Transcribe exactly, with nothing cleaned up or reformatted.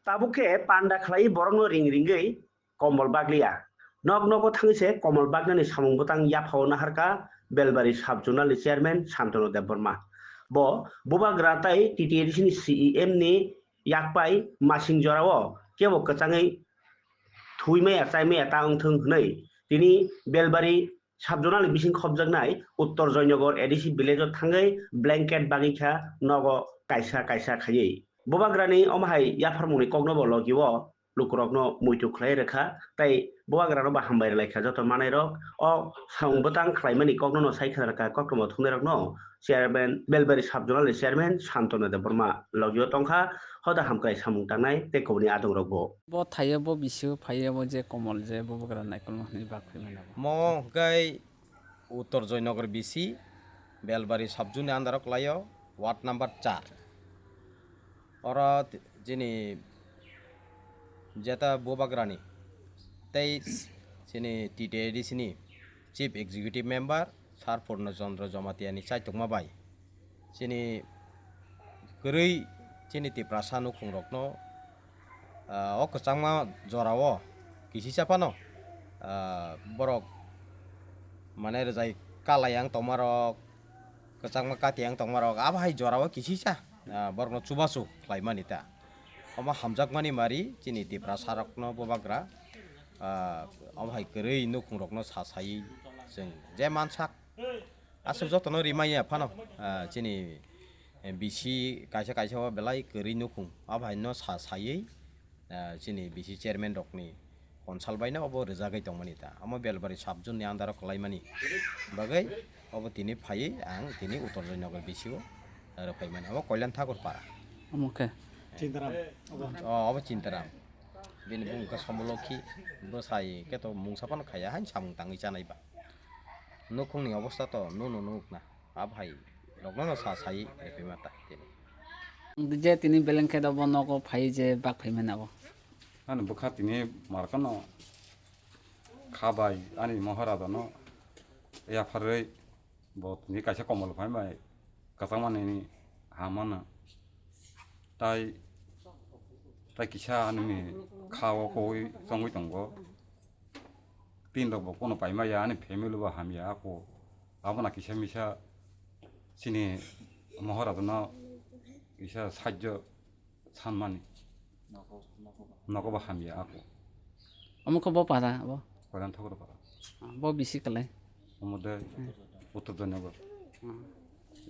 Tabuk khe panda khlai borokno ring ringwi Komol Baglia. Nok nogo thangwi se Komol Bagliani samung bwtang yaphao naharkha Belbari Sub Zonal ni Chairman Santanu Debbarma. Bo bubagra tai T T A D C ni C E M ni yakpai masing jorao kebo kwchangwi thuimaya chaimaya ta wngthung hwnwi tini Belbari Sub Zonal ni bising khopjaknai Uttor Joynagar A D C village o thangwi blanket bagwi kha nogo kaisa kaisa khaiwi. Bubagrani omo hai yapharmungni kokno bo logi o lukurokno muitu khlai rwkha tei bubagrano bo hambai rwlaikha joto manai rok. O samung bwtang khlaimani kokno no sai kha rwkha koktwma thumnai rokno Chairman, Belbari Sub Zonal ni Chairman Santanu Debbarma logi o tongkha, hoda hamkrai samung tangnai tei kubuni adong rok bo. Bo thaio, bo bisio phaio, bo je Komol je bubagra naikolma hwnwi bak phai mano. Mo hwnkhe Uttor Joynagar B C, Belbari Sub Zone ni under o kwlaio, ward number char. Oro t-, chini jeta bubagrani tei chini T T A D C ni Chief Executive Member Sir Purno Chandra Jamatia ni chaitokma bai chini kwrwi chini Tiprasa nukhungrokno, ah, o kwchangma jorao kisisa phano, ah, borok mane rwjai kalai ang tongmarok, kwchangma kati ang tongmarok, abo hai jorao kisisa, ah, borokno chubachu khlaimani ta. Omo hamjakmani mari chini Tiprasarokno bubagra, ah, omo hai kwrwi nukhungrokno sa saiwi chwng je mansak. Aswk jotono rimaya phano, ah, chini, eh, B C kaisa kaisa o belai kwrwi nukhung. Abo hai no sa saiwi, ah, chini B C chairman rokni konsal bai no obo rwjagwi tongmani ta. Omo Belbari Sub Zone ni under o kwlaimani bagwi obo tini phaiwi ang tini Uttor Joynagar B C o rwphaimani. Omo Kalyan Thakur Para. Omo khe? Chintaram. O, obo Chintaram. Bini bumung khe Sombolokhi. Bwsai khe to mungsa phano khaiya, haino samung tangwi chanai ba. Nukhungni obostha to nuno nukna, abo hai rokno no sa sai rephima ta tini. Je tini beleng khe do bo nogo phai je bak phai mano bo. Ani bwkha tini markano kha bai ani mohora dono yapharwi bo tini kaisa komol phai bai kwchangmani hamano tai tai kisa ani kha o koi chongwi tongo. Tin rok bo pono paima ya, ani family bo hamya ako. Abo na kisa misa chini Maharaj no kisa sajjo sanmani. Nogo bo hamya ako. Omo khe bo para abo? Koilan Thakur para. Bo bisi kalai? Omo de Uttor Joynagar. Hmm.